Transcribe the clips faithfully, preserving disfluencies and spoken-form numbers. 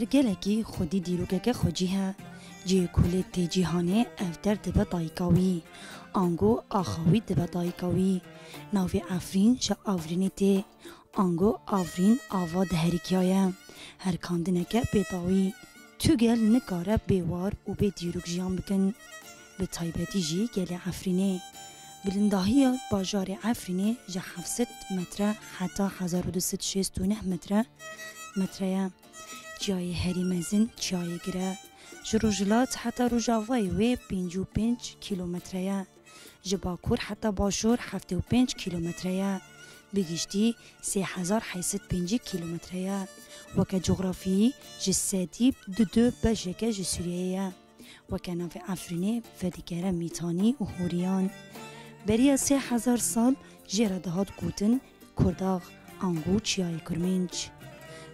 Li gelekî xwedî dîrokeke xwecî he. Cihê ku lê tê cîhanê ev der dibe dayika wî. Ango axa wî dibe dayika wî. Navê Efrîn ji Avrînê tê. Ango Avrîn ava diherikyaye. Herikandineke bêdawî. Tu gel nikare bê war û bê dîrok jiyan bikin. Bi taybetî jî gelê Efrînê. Bilindahiya bajarê Efrînê ji heft sed metre heta hezar û du sed şêst û neh metre, metre ye. Çiyayê herî mezin Çiyayê Gir e. Ji rojhilat heta rojavayê wê pêncî û pênc kîlometre ye. Ji bakur heta başûr heftê û pênc kîlometre ye. Bi giştî sê hezar heyt sed pêncî kîlometre ye. Weke cografiyî ji sedî du du beşeke ji Sûriyeyê ye. Weke navê Efrînê vedikere Mîtanî û Hûriyan. Beriya sê hezar sal jê re dihat gotin Kurdax, ango Çiyayê Kurmênc.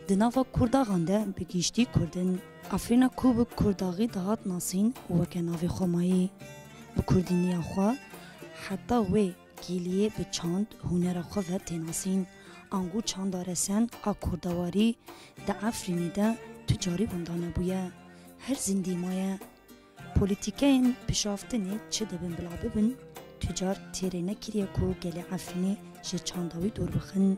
Di nava Kurdaxan de bi giştî Kurd in. Efrîna ku bi Kurdaxî dihat nasîn û weke navê xwe mayî. Bi Kurdîniya xwe heta wê kêliyê bi çand, hunera xwe ve tê nasîn. Ango çanda resen a kurdewarî di Efrînê de tu carî wenda nebûye. Her zindî maye. Polîtîkeyên pişaftinê çi dibin bila bibin, tu car têrê nekiriye ku gelê Efrînê ji çanda wî dûr bixin.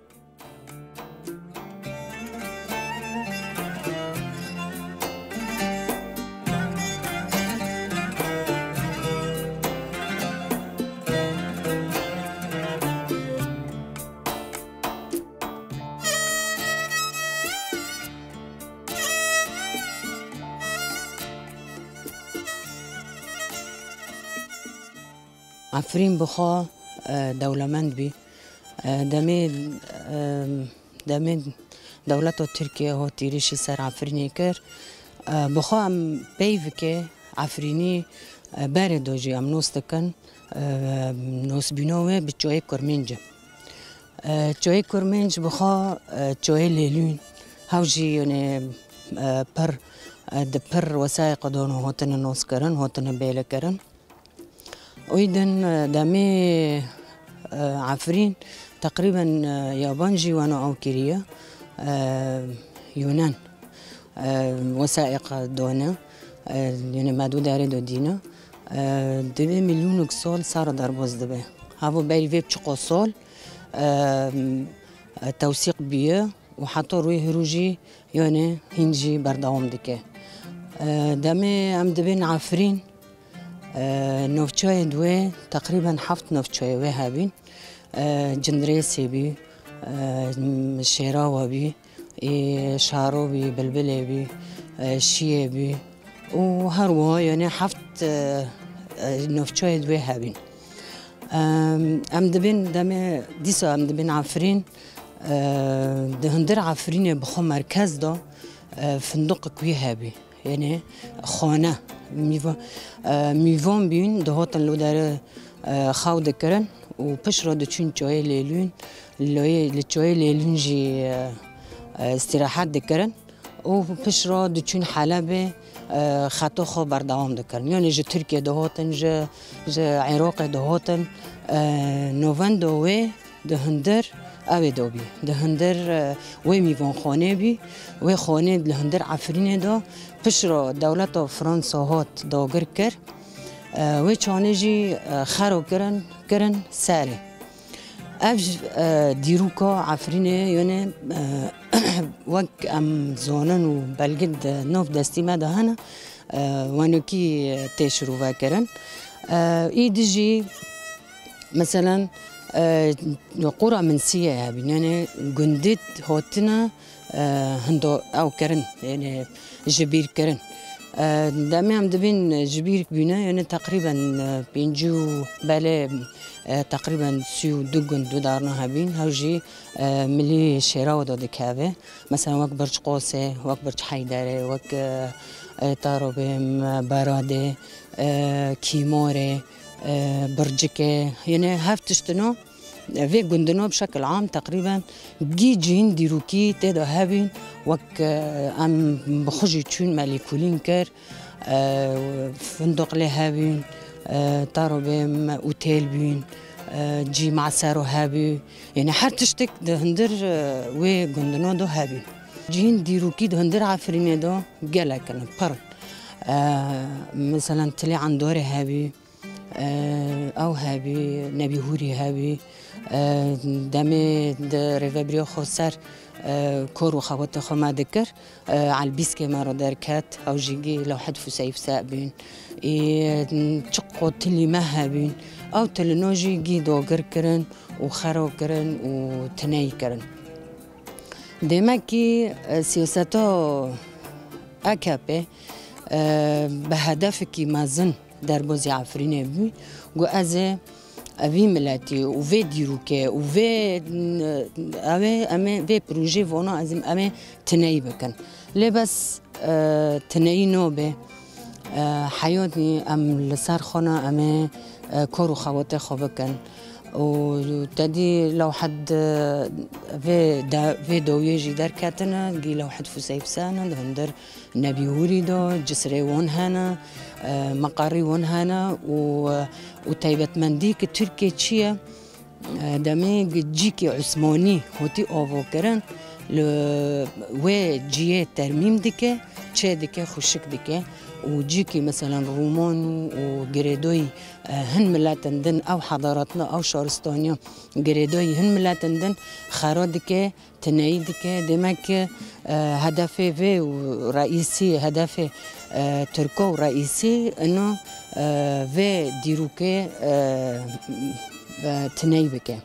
Efrîn bi xwe, e, dewlemend bî. E, demê, e, demê dewleta Tirkiye hat êrişî ser Efrînê kir, e, bi xwe em peyvike Efrînî, e, berê de jî em nos dikin, e, nosbîna wê bi Çiyayê Kurmênc e. E, Çiyayê Kurmênc bi xwe, e, Çiyayê Lêlûn, hew jî, yanî, e, pir, e, di pir wesayîqê de hatine noskirin, hatine bêlekirin. Û din, e, demê, e, Efrîn teqrîben, e, yaban jî wana ew kiriye, e, Yunan, e, wesayîq dane, e, yanî me dû derê de dîne, e, divê milyonek sal sara derbas dibe. Havo berî vê çiqo sal, e, e, tewsîq bûye û heta rûyê hîro jî, yanî hîn jî berdewam dike. E, demê em dibên Efrîn, e, navçeyê di wê teqrîben heft navçeyê wê hebîn. E, Cindirêsê bî, e, Şêrawa bî, ê Şaro bî, Bilbilê bî, e, Şiyê bî û her wiha, yanî heft, e, e, navçeyê di wê hebîn. Em, em dibên demê, dîsa em dibên Efrîn, e, di hundir Efrînê bi xwe merkez de, e, findiqek wî hebî. Yanî xane, mîva-, e, mîvan bîn, dihatin lo derê, e, xew dikirin û pişt re diçûn Çiyayê Lêlûn, loyê, li Çiyayê Lêlûn jî, e, e, îstîrehet dikirin. Û pişt re diçûn Helebê, e, xeta xwe berdewam dikirin. Yanî ji Tirkiyê dihatin, ji, ji Iraqê dihatin, e, navenda wê di hundir ew ê de bî. Di hundir, e, wê mîvanxanê bî, wê xanê li hundir Efrînê de pişt re dewleta Fransa hat dagir kir. E, wê çanê jî, e, xero kirin, kirin serê. Ev, e, dîroka Efrînê, yanî, e, wek em zanin û belge di nav destî me de hene, e, wenekî tê şirove kirin. E, îdî jî, meselen, e, qura Minsiyê hebî, yanî gundî hatine, e, hindo ew kirin, yanî ji bîr kirin. E, demê em dibên ji bîr bîne, yanî teqrîben, e, pêncî û belê, e, teqrîben sî û du gund du darna hebîn, hew jî, e, milî Şêrawa de dikeve. Mesela wek Birc Qosê, wek Birc Heyderê, wek, e, e, Tarobêm, e, Beradê, e, Kîmorê, e, Bircikê, yanî her tiştino. Vê gundino bi şekil am teqrîben gî cihên dîrokî tê de hebîn, wek, e, em bi xwe jî çûn me lêkolîn kir, e, findoq lê hebîn, e, tarobê me otêl bîn, e, cî masero hebî. Yanî her tiştek di hundir, e, wê gundino de hebîn. Cihên dîrokî di hundir Efrînê de gelek in, pir in. E, meselen Tilê Endorê hebî, e, ew hebî, Nebî Hûrî hebî, e, demê di rêvebiriya xweser, e, kor û xewatê xwe me dikir. E, Elbîskê me re derket, ew jî gî Lewhet Fuseyfse bîn. Ê, çiqo tilî me hebîn, ew tilino jî gî dagir kirin û xero kirin û tineyî kirin. Demekî, e, siyaseta A K P, e, bi hedefekî mezin derbazî Efrînê bû, got, ez ê vî miletî û vê dîrokê û vê, ew ê, em ê vê projê vana ez ê, em ê tineyî bikin. Lê bes, e, tineyî nobe. E, heyatî em li ser xwe ne, em ê, e, kor û xewatê xwe bikin. Û te dî Lewhet, e, vê de-, vê dawiyê jî derketine, gî Lewhet Fuseyfse ne, di hundir Nebî Hûrî de, cisrê wan hene, e, meqerî wan hene û, û taybetmendî ki Tirkiye çi ye? E, demê cîkî Usmanî hotî avakirin, li wê ciyê termîm dike, çê dike, xuşik dike û cîkî meselen Roman û girêdoyî, e, hin miletin din, ew hadaratna, ew şaristaniya girêdoyî hin miletin din xera dike, tineyî dike. Demek ki, e, hedefê vê û reîsî, hedefê, e, Tirko û reîsî ino, e, vê dîrokê, e, e, tineyî bike.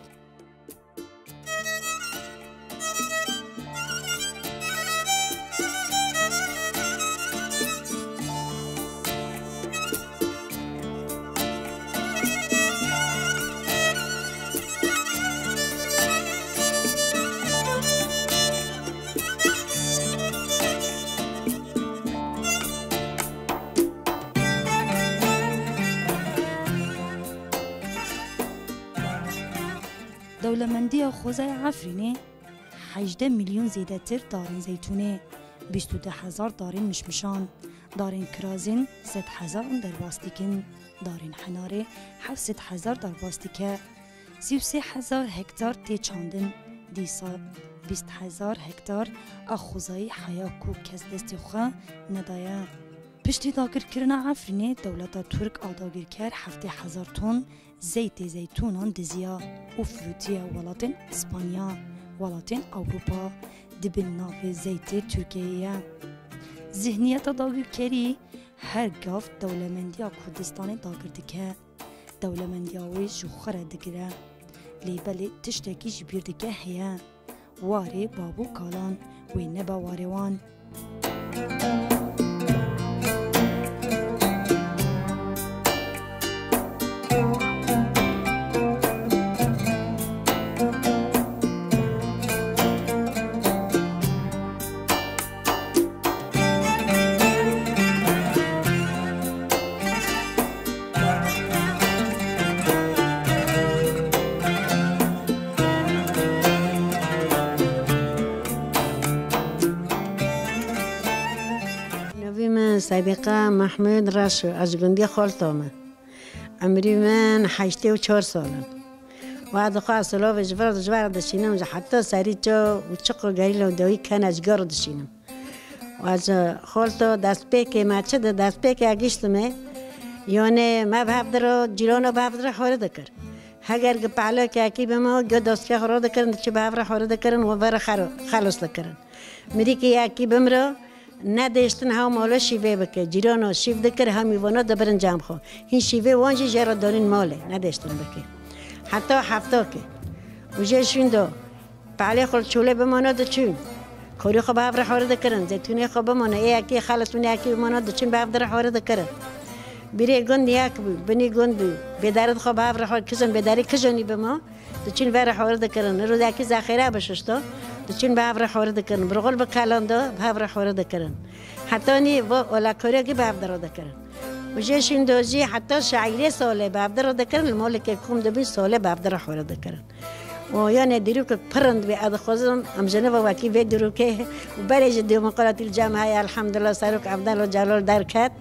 Dewlemendiya xwezaya Efrînê, hejdeh milyon zêdetir darên zeytûnê, bîst û du hezar darên mişmişan, darên kirazên sed hezar in derbas dikin, darên henarê heft sed hezar derbas dike, sî û sê hezar hektar tê çandin, dîsa bîst hezar hektar a xwezayî heya ku kes destê xwe nedaye. Piştî dagirkirina Efrînê, dewleta Tirk a dagirker heftê hezar ton zeytê zeytûnan diziya û firotiye welatên Îspanya, welatên Ewropa, di bin navê zeytê Tirkiyeyê ye. Zihniyeta dagirkerî her gav dewlemendiya Kurdistanê dagir dike. Dewlemendiya wê ji xwe re digire. Lê belê tiştekî ji bîr dike heye. Warê bav û kalan wê nebe warê wan. Navê min Sedîqa Mehmûd Reş e, ez ji gundê Xolto me. Emrî min heştê û çar sal in. Wa dixwe silavê ji vir ji vir dişînim, ji heta serî ço û çiqo gerîla û dawî kene ji gor dişînim. Wa ji Xolto destpêkê me çi di destpêkê giştime, yanê me bi hev diro, cîrano bi hev diro hore dikir. Heger gi pehlekekî bima, gi dostkê xwe ro dikirin, diçî bi hev re hore dikirin, û vere xero-, xelos dikirin. Mirîkê yekî bimro, nedêştin hew mala şîvê bike. Cîrano şîv dikir, hew mîvano dibirin cem xwe. Hîn şîvê wan jî jê re donîn malê, nedêştin bike. Heta hefta ke. Û jê şûndo, pehlê xwe çolê bimano diçûn. Korî xwe bi hev re hore dikirin, zeytûnê xwe bimano, ê yekî xelos min yekî bimano, diçûn bi hev re hore dikirin. Bîrê gund yek bû, binî gund bû. Bêderî xwe bi hev re hore, kijon bêderî kijonî bima. Diçûn vere hore dikirin. Rojekî zexêre bişişto. Diçûn bi hev re hore dikirin. Birxul bi kelando bi hev re hore dikirin. Hetanî vo olakorekî bi hev re dikirin. Û jê şîndo jî heta şaîrê solê bi hev re dikirin. Li molekê kom dibî solê bi hev re hore dikirin. Û yanê dîrokek pir rind bî, ez dixwazim em ji nava wekî vê dîrokê û berê jî demokratî li cem heye, elhamdulillah, Serok Evdal û Celal derket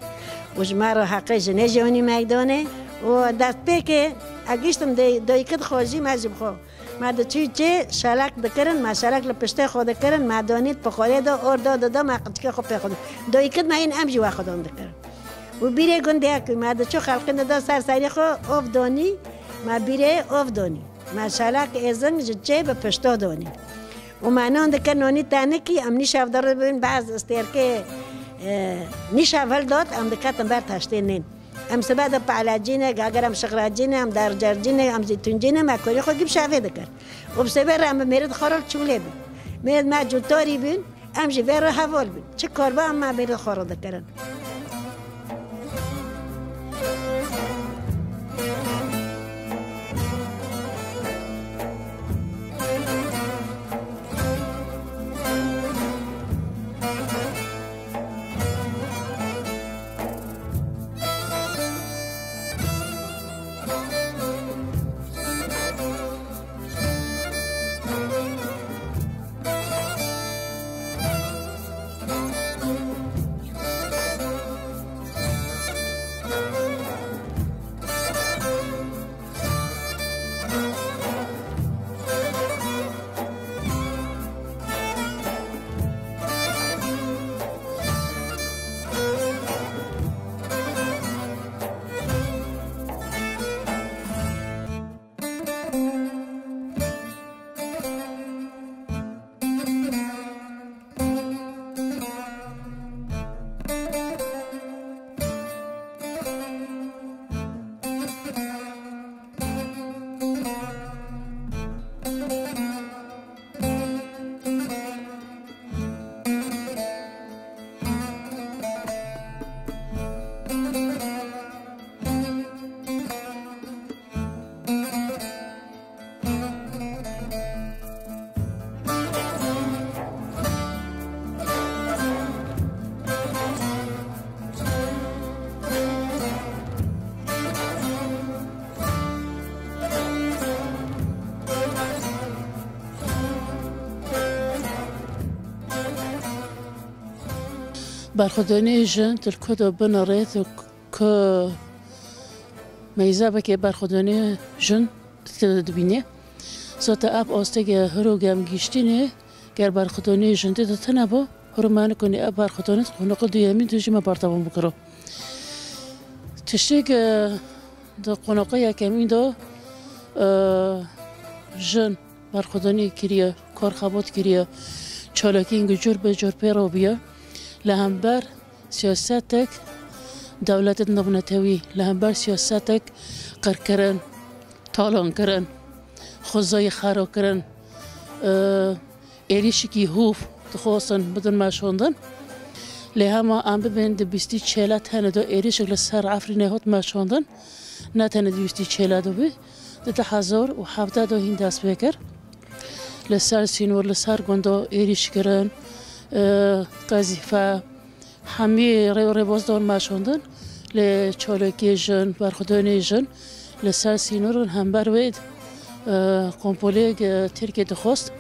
û ji me re heqê jinê jî anî meydanê û destpêkê Ez giştim dê-, doykit xwe jî me ji xwe. Me diçû çê şelek dikirin, me şelek li piştê xwe dikirin, me donît bi xwedê de, or do dida, me qicikê xwe pê xwe di. Doykit me hîn em jî we xwe don dikirin. Û bîrê gundê ku me diçû xelkî dida ser serî xwe, ov donî, me bîrê ov donî. Me şelek êzing ji çê bi pişto donî. Û me non dikir nonî tenikî, em nîşev diribin, behz stêrkê, e, nîşev hildat, em diketin ber taştê nên. Em sibe de palecî ne, gager em şixracî ne, em dercercî ne, em zîtuncî ne, me korî xwe gî bi şevê dikir. Û bi sibê re em bi mêrê xwe re çûlê bin. Mêrê me cûtorî bin, em jî vê re heval bin. Çi kar be em me mêrê xwe re dikirin. Berxwedaniya jin di ku de binêre, di ku meyzabekê berxwedaniya jin tê de dibîne. Zata ev asteke hiro gemgîştînê ger berxwedaniya jin tê de tune bo, hiro me nikonî ev berxwedaniya di qonaxa duyemîn de jî me berdewam bikiro. Tiştê ku di qonaxa yekemîn de, e, jin berxwedanî kiriye, kar xebat kiriye, çalakiyên cur bi cur pê re bûye. Li hember siyasetek dewletên navnetewî, li hember siyasetek qirkirin, talankirin, xwezayî xerakirin, e, êrîşikî hûf dixwestin bidin meşandin. Lê hema em bibên di bîstî çêle tenê de êrîşik li ser Efrînê hat meşandin. Ne tenê di bîstî çêle de bû, di du hezar û hevdeh de hîn dest pê kir. Li ser sînor, li ser gunda êrîş kirin, e, qezîfe, hemî rê û rêbaz dan meşandin. Lê çalakiyê jin, berxwedanê jin li ser sînoran hember wê, e, kompolê, e, Tirkiyê dixwest,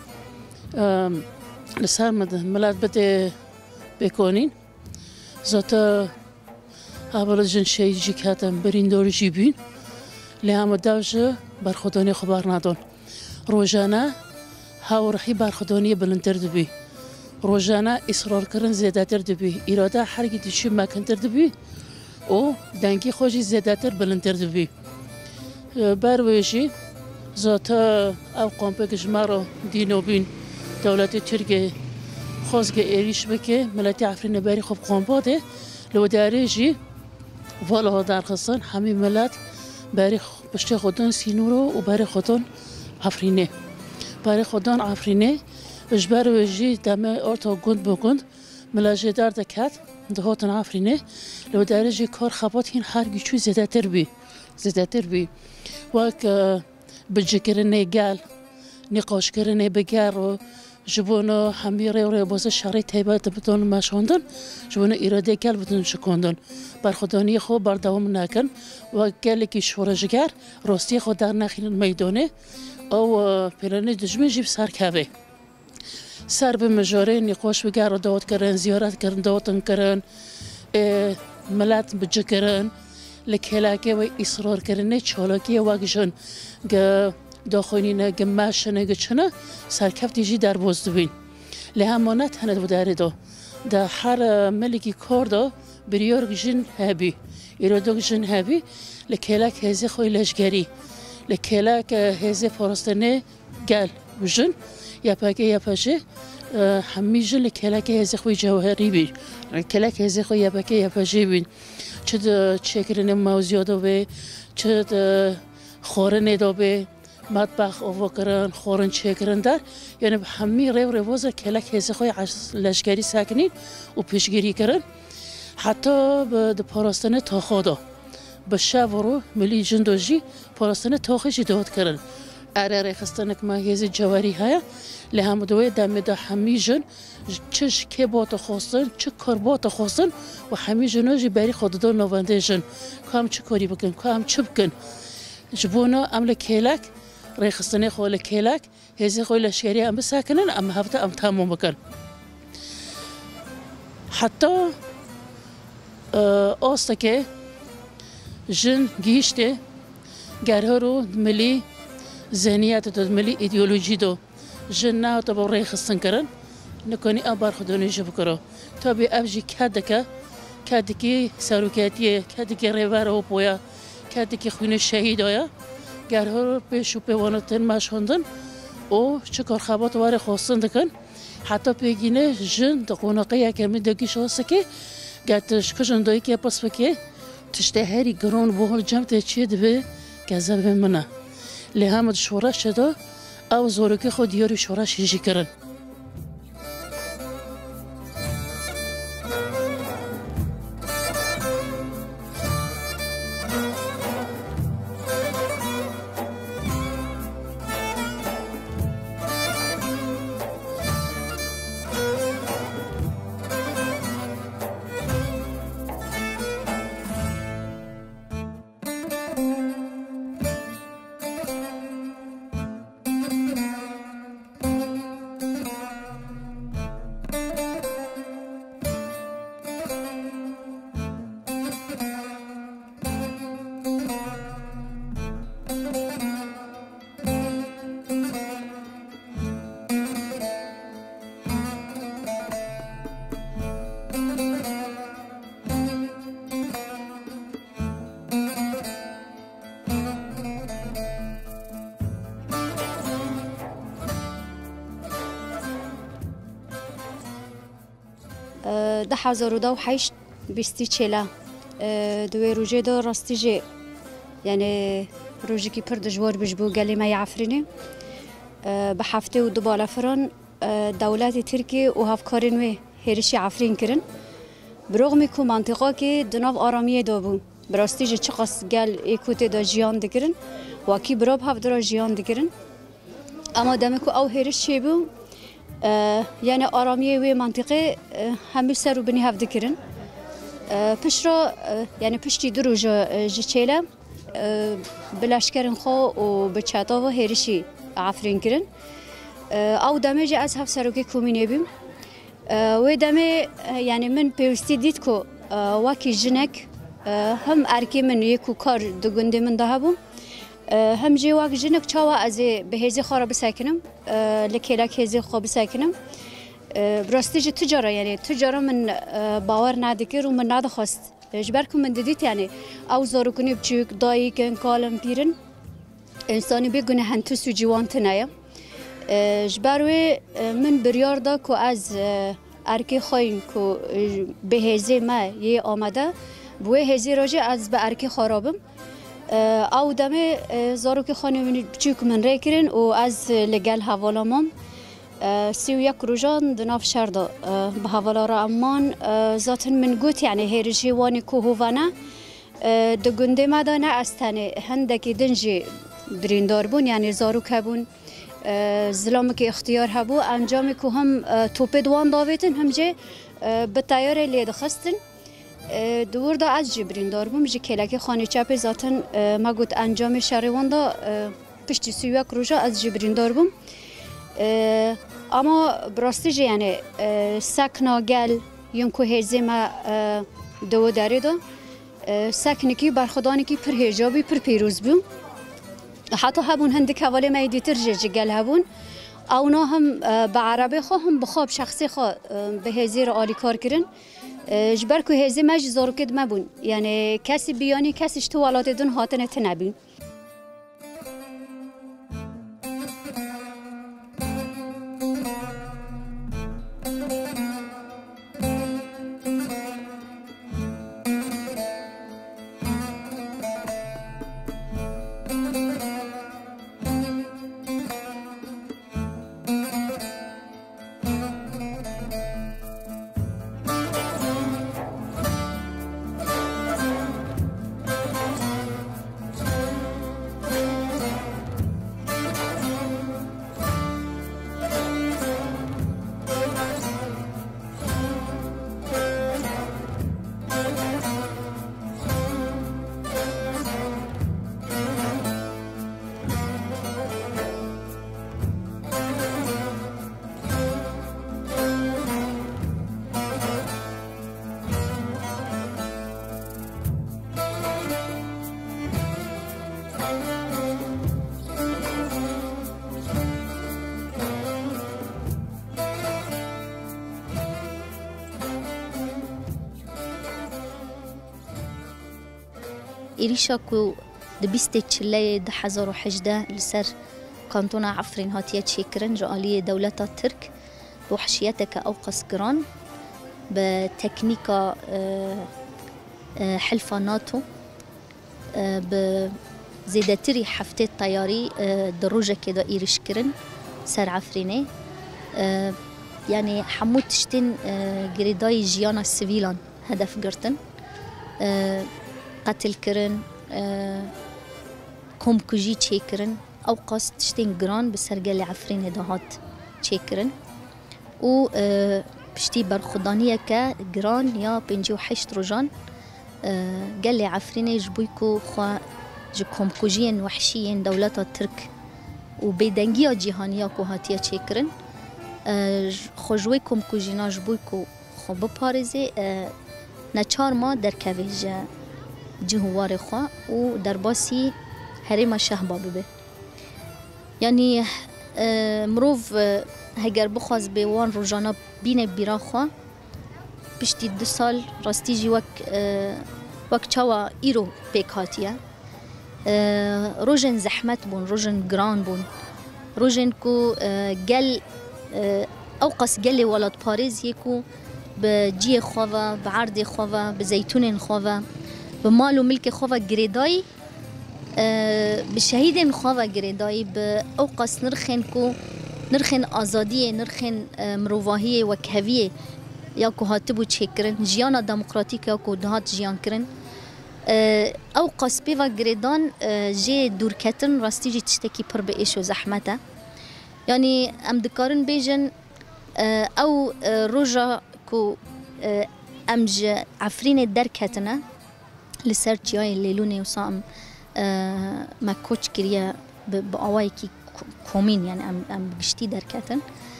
e, li ser mid-, milet bide pêkanîn. Zata hevala jin şehîd jî ketin, birîndar jî bûn. Lê hema dev ji berxwedanê xwe bernadon. Rojane hew rihî berxwedaniyê bilindtir dibî. Rojane îsrarkirin zêdetir dibî. Îrade hergî diçû mekintir dibî û dengê xwe jî zêdetir bilindtir dibî. Ber wê jî zata ew kampek ji me re dîno bîn. Dewletê Tirkiyê xwest ge êrîş bike, miletê Efrînê berî xwe bi kampa de, li wê derê jî vala derxistin, hemî milet berî xwe, piştê xwe dan sînoro û berê xwe dan Efrînê. Berê xwe dan Efrînê, ji ber wê jî demê orta gund bi gund milet jê derdiket, dihatin Efrînê. Li wê derê jî kar xebat hîn her giçû zêdetir bî. Zêdetir bî. Wek, e, bicikirinê gel, nîqaşkirinê bi gel û ji bona hemî rê û rêbazê şerê taybet bidin meşandin, ji bona îradê gel bidin şikandin. Berxwedaniyê xwe berdewam nekin. Wek gelekî şoreşger rastiyê xwe dernexînin meydanê, ew, e, planê dijmin jî bi ser kevê. Ser bi mijarê nîqaş bi gel re dawet kirin, ziyaret kirin, dawetin kirin, ê, milet bi ci kirin, Li kêlekê wê îsrarkirinê çalakiyê wek jin, gi daxwînîne, gi meşine, gi çine, serkeftî jî derbas dibîn. Lê hema ne tenê di derê de, di her, e, milikî kar de biryar jin hebî. Îro dok jin hebî, li kêlek hêzê xwe leşgerî, li kêlek, e, hêzê parastinê gel û jin, Y P G, Y P J, e, hemî jin li kêlekê hêzê xwe cewherî bî. Kêlek hêzê xwe Y P G, Y P J bîn. Çi di çêkirinê mewziya de bê, çi di xwarinê de bê, metbex ava kirin, xwarin çêkirin der. Yanî bi hemî rêv rêvaza kêlek hêzê xwe ez-, leşkerî sekinîn û piştgirî kirin. Heta bi, di parastinê taxa de. Bi şev û rû milî jin do jî parastinê taxê jî dawet kirin. Erê rêxistinek me hêzê cewherî heye. Lê hemû di wê demê de hemî jin, çi ji kê bate xwestin, çi kar bate xwestin û hemî jino jî berî xwe dida navendê jin. Ka em çi karî bikin, ka em çi bikin? Ji bona em li kêlek, rêxistinê xwe li kêlek, hêzê xwe leşkerî em bisekinin, em hevte em temam bikin. Heta, e, astekê jin gihîştê gerhero milî zihniyetê de, milî îdeolojî de. Jin nehatibe rêxistin kirin, nikanî ew berxwedana jî bikiro. Tabî ev jî kedike, kedikî seroketiyê, kedikî rêber Apo ye, kedikî xwînê şehîda ye. Gerhero pêş û pê wana tên meşandin û çi kar xebat warê xwestin dikin. Heta pêgînê jin di qonaqa yekemî de gihîşt astekê, ger tu ji kijin dayikê pirs bikî, tiştê herî giran bo cem te çê dibe kezebê min e. Lê hema di şoreşê de ew zarokê xwe diyarî şoreşê jî kirin. Du hezar û deh û heşt bîstî çêla. Di wê rojê de rastî jî, yanî rojekî pir dijwar bû ji bo gelê me yê Efrînê. Bi heftê û du balafiran, dewletê Tirkî û hevkarên wê hêrişî Efrîn kirin. Bi rexmî ku mentiqakê di nav aramiyê de bû. Bi rastî jî çiqas gel ê ku tê de jiyan dikirin, wekî bira bi hev de re jiyan dikirin. Ama demê ku ew hêriş çêbû, e, yanî aramiyê wê mentiqê, e, hemû ser û binî hev dikirin. E, piştre, e, yanî piştî du roja, e, ji çêle, e, bi leşkerên xwe û bi çetava hêrişî Efrîn kirin. E, ew demê jî ez hevserokê komînê bûm. E, wê demê, e, yanî min pêwîstî dît ku, e, wekî jinek, e, him erkê min yê ku kar di gundê min de hebû, e, him jî wek jinek çawa ez ê bi hêzê xwe re bisekinim, e, li kêlek hêzê xwe bisekinim. E, bi rastî jî tu cara, yanî tu cara min, e, bawer nedikir û min nedixwest. E, ji ber ku min didît, yanî ew zarokunê biçûk, dayik in, kal in, pîr in. Însanî bê gune hentus û ciwan tune ye. E, ji ber wê, e, min biryar da ku ez, e, erkê xwe yên ku, e, bi hêzê me yê amade, bi wê hêzê re jî ez bi erkê xwe re bim. E, ew demê, e, zarokê xanê min biçûk min rê kirin û ez li gel hevala mam. E, sî û yek rojan di nav şer de, e, bi hevala re em man. E, zaten min got, yanî hêrişê wan ê ku hova ne, E, di gundê me de ne ez tenê, hindekî din jî birîndar bûn, yanî zarok hebûn, e, zilamekî ixtiyar hebû. Encamê ku him, e, topê di wan davêtin, him jî, e, bi teyarê lê dixistin. E, di wir de ez jî birîndar bûm, ji kêlekê xanê çepê zaten, e, me got encamê şerê wan de, e, piştî sî û yek roja ez jî birîndar bûm. E, ama bi rastî jî, yanî, e, sekna gel yên ku hêzê me, e, di wê derê de, E, seknekî, berxwedanekî pir hêja bû, pir pîroz bû. Heta hebûn hindik hevalê me yê dîtir jê ji gel hebûn. Ewna him, e, bi erebê xwe, him bi xwe, bi şexsê xwe, e, bi hêzê re alîkar kirin. E, ji ber ku hêzê me jî zarokê di me bûn. Yanî kesî biyanî, kesî ji tu welatê din hatine tine bûn. Êrîşa ku di bîstê Çileyê du hezar û hejdeh li ser Kantona Efrîn hatiye çêkirin ji aliyê dewleta Tirk, bi wehşiyeteke ewqas giran, bi teknîka, e, e, Hilfa NATO, e, bi zêdetirî heftê teyarî, e, di rojekê de êrîş kirin ser Efrînê. E, yanî hemû tiştên, e, girêdayî jiyana sivîlan hedef girtin. E, qetil kirin, e, komkujî çêkirin. Ewqas tiştên giran bi ser gelê Efrînê de hat çêkirin. Û, e, piştî berxwedaniyeke giran ya pêncî û heşt rojan, e, gelê Efrînê ji bo ku xwe ji komkujiyên wehşî yên dewleta Tirk û bêdengiya cîhanî ya ku hatiye çêkirin, e, ji, xwe ji wê komkujîna ji bo ku xwe biparêzê, e, neçar ma derkeve ji cih û warê xwe û derbasî herêma Şehba bibe. Yanî, e, mirov, e, heger bixwaz bê wan rojana bîne bîra xwe, piştî du sal rastî jî wek, e, wek çawa îro pêk hatiye. E, rojên zehmet bûn, rojên giran bûn. Rojên ku, e, gel, e, ewqas gelê welatparêz yê ku bi ciyê xwe ve, bi erdê xwe ve, bi zeytûnên xwe ve, bi mal û milkê xwe ve girêdayî, e, bi şehîdên xwe ve girêdayî, bi ewqas nirxên ku, nirxên azadiyê, nirxên, e, mirovahiyê, wekheviyê ya ku hatibû çêkirin, jiyana demokratîk ya ku dihat jiyan kirin, e, ewqas pê ve girêdan, e, jê dûrketin rastî jî tiştekî pir bi êş û zehmet e. Yanî em dikarin bêjin, e, ew, e, roja ku, e, em ji Efrînê derketine, li ser çiyayê Lêlûnê wisa em, e, me koç kiriye bi, bi awayekî ko-, komîn, yani em, em bi giştî derketin.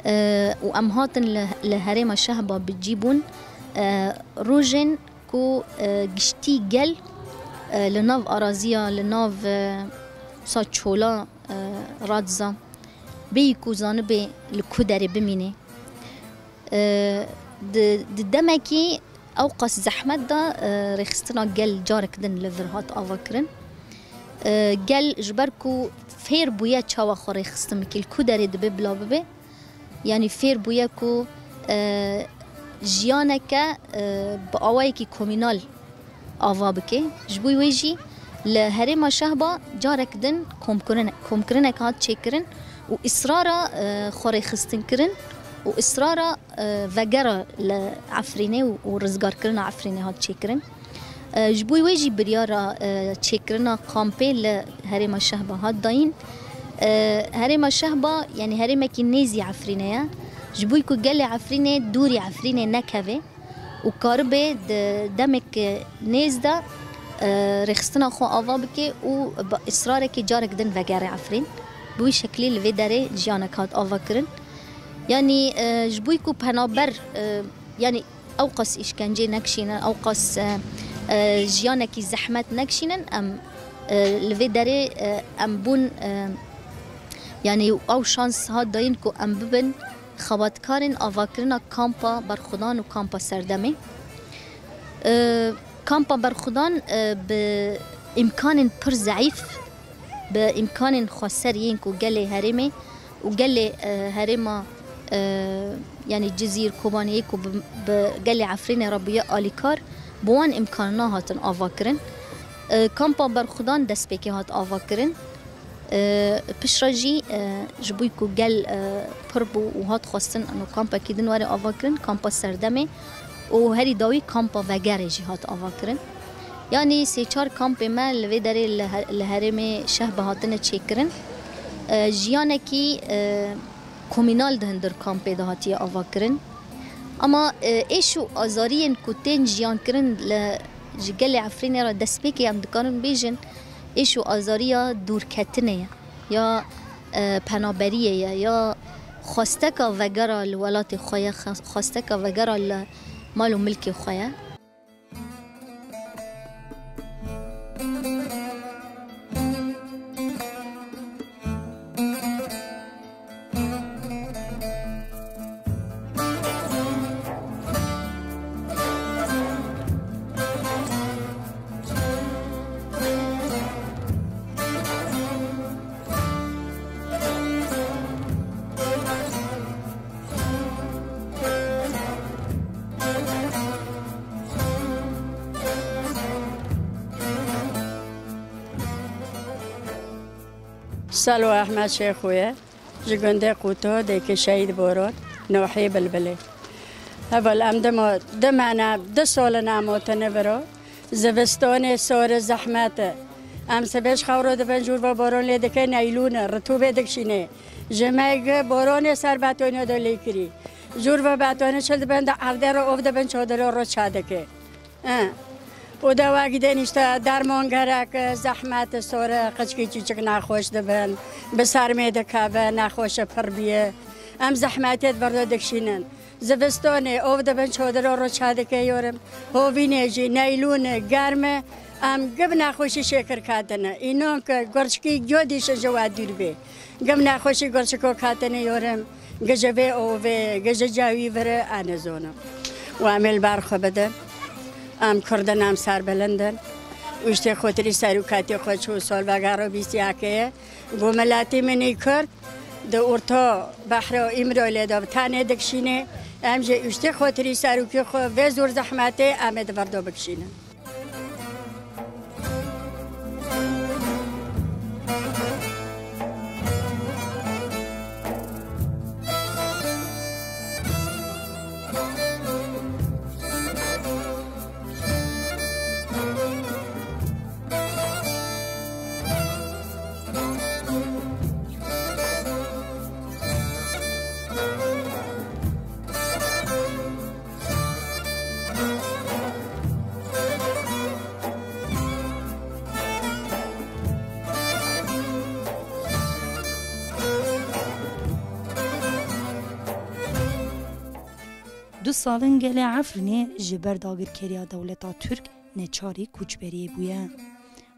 E, û em hatin li, li herêma Şehba bi cî bûn, e, rojên ku, e, giştî gel, e, li nav araziya, li nav, e, wisa çola, e, radiza, bêyî ku zanibê li ku derê bimînê. E, di, di demekî ewqas zehmet de, e, rêxistina gel carek din li vir hat ava kirin. E, gel ji ber ku fêr bûye çawa xwe rêxistin bike, li ku derê dibe bila bibe, yanî fêr bûye ku, e, jiyaneke, e, bi awayekî komînal ava bike. Ji bo wê jî li herêma Şehba carek din komkirine-, komkirinek hat çêkirin û israra, e, xwe rêxistin kirin û israra, e, vegera li Efrînê û, û rizgarkirina Efrînê hat çêkirin. E, ji bo wê jî biryara, e, çêkirina kampê li herêma Şehba hat dayîn. E, herêma Şehba, yanî herêmekî nêzî Efrînê ye. Ji bo ku gelê Efrînê dûrî Efrînê nekeve, û karibe di demek nêz de, e, rêxistina xwe ava bike û bi israrekê carek din vegere Efrîn. Bi wî şeklî li vê derê jiyanek hat ava kirin. Yanî, e, ji bo ku penaber, e, yanî ewqas îşkencê nekişîne, ewqas, e, e, jiyanekî zehmet nekişînin, em, e, li vê derê, e, em bûn, e, yanî ew şans hat dayîn ku em bibin xebatkarên avakirina kampa Berxudan û kampa Serdemê. E, kampa Berxudan, e, bi îmkanên pir zeîf, bi îmkanên xweser yên ku gelê herêmê û gelê, e, herêma, e, yanî Cizîr, Kobaniyê ku bi, bi gelê Efrînê re bûye alîkar, bi wan îmkanan hatin avakirin. E, kampa Berxudan destpêkê hat avakirin. E, piştre jî, e, ji bo ku gel, e, pir bû û hat xwestin û kampekî din were avakirin, kampa Serdemê û herî dawî kampa Vegerê jî hat avakirin. Yanî sê çar kampê me li vê derê li he-, li herêmê Şehbe hatine çêkirin. E, jiyanekî, e, komînal di hundir kampê de hatiye avakirin. Ama, e, êş û azariyên ku tên jiyankirin li, ji gelê Efrînê re destpêkê em dikarin bêjin, êş û azariya dûrketinê ye, ya, e, penaberiyê ye, ya xwesteka vegera li welatê xwe ye, xwe-, xwesteka vegera li mal û milkê xwe ye. Salo Ehmed Şêxo ye, ji gundê Qûto, dêkê Şehîd Boron, nohê Bilbilê. Heval em dima, dimene, du sal in em hatine vira. Zivistanê sar e, zehmet e. Em sibê ji xew re dibin, jûr ve boran lê dike, neylûn e, ritûbê dikişînê. Ji me gi boranê ser betonê de lê kirî. Jûr ve betonê çil dibin, di erdê re ov dibin, çadira re çadike. E. Û dewagî din îşte derman gerek e, zehmet e, sor e, qiçkî çîçik nexweş dibin, bi sermê dikeve, nexweşe pir bîye. Em zehmetê di vir de dikişînin. Zivistanê ov dibin çodiro ro çadike yorim. Hovînê jî neylûn e, germ e. Em gi bi nexweşî şêkir katine. Înan ke gurçikî giyo dîşin ji we dûr bê. Gi bi nexweşî gurçiko katine yorim. Gi ji vê ovê, gi ji cewî vir e, ez nizonim. Û em ê li ber xwe bidin. Em Kurd in, em serbilind in. Û îştê xotirî serokatiyê xwe çû salvegera bîst û yekê ye. Got miletî min î Kurd di orta behra Îmralê de bi tenê dikişînê, em jî îştê xotirî serokê xwe vê zor zehmetê em ê di vir de bikişînin. Du sal in gelê Efrînê ji ber dagirkeriya dewleta Tirk neçarî koçberiyê bûye.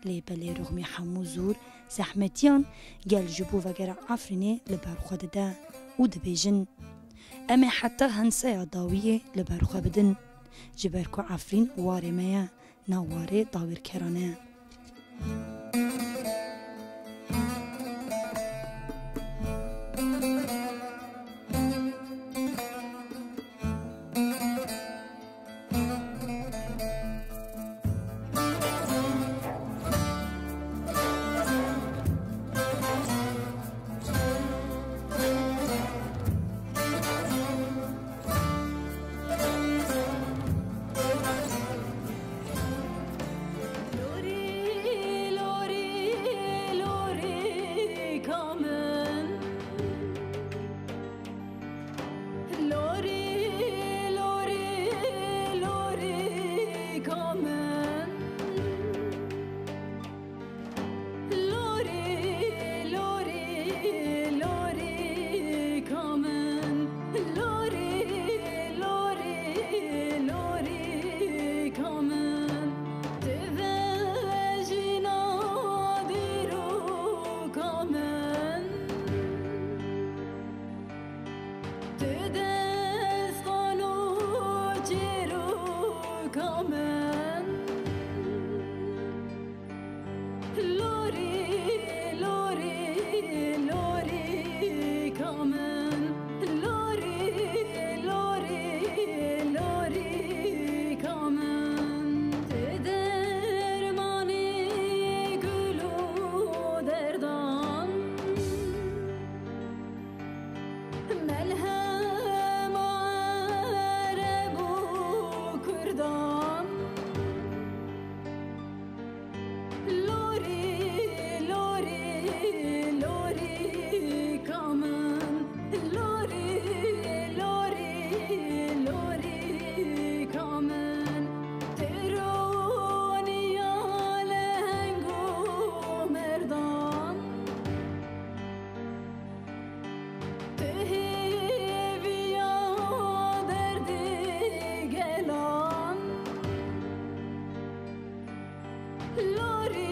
Lê belê rixmî hemû zor, zehmetiyan gel ji bo vegera Efrînê li ber xwe dide û dibêjin, em ê heta henseya dawiyê li ber xwe bidin, ji ber ku Efrîn warê me ye, ne warê dagirkeran e. Lorê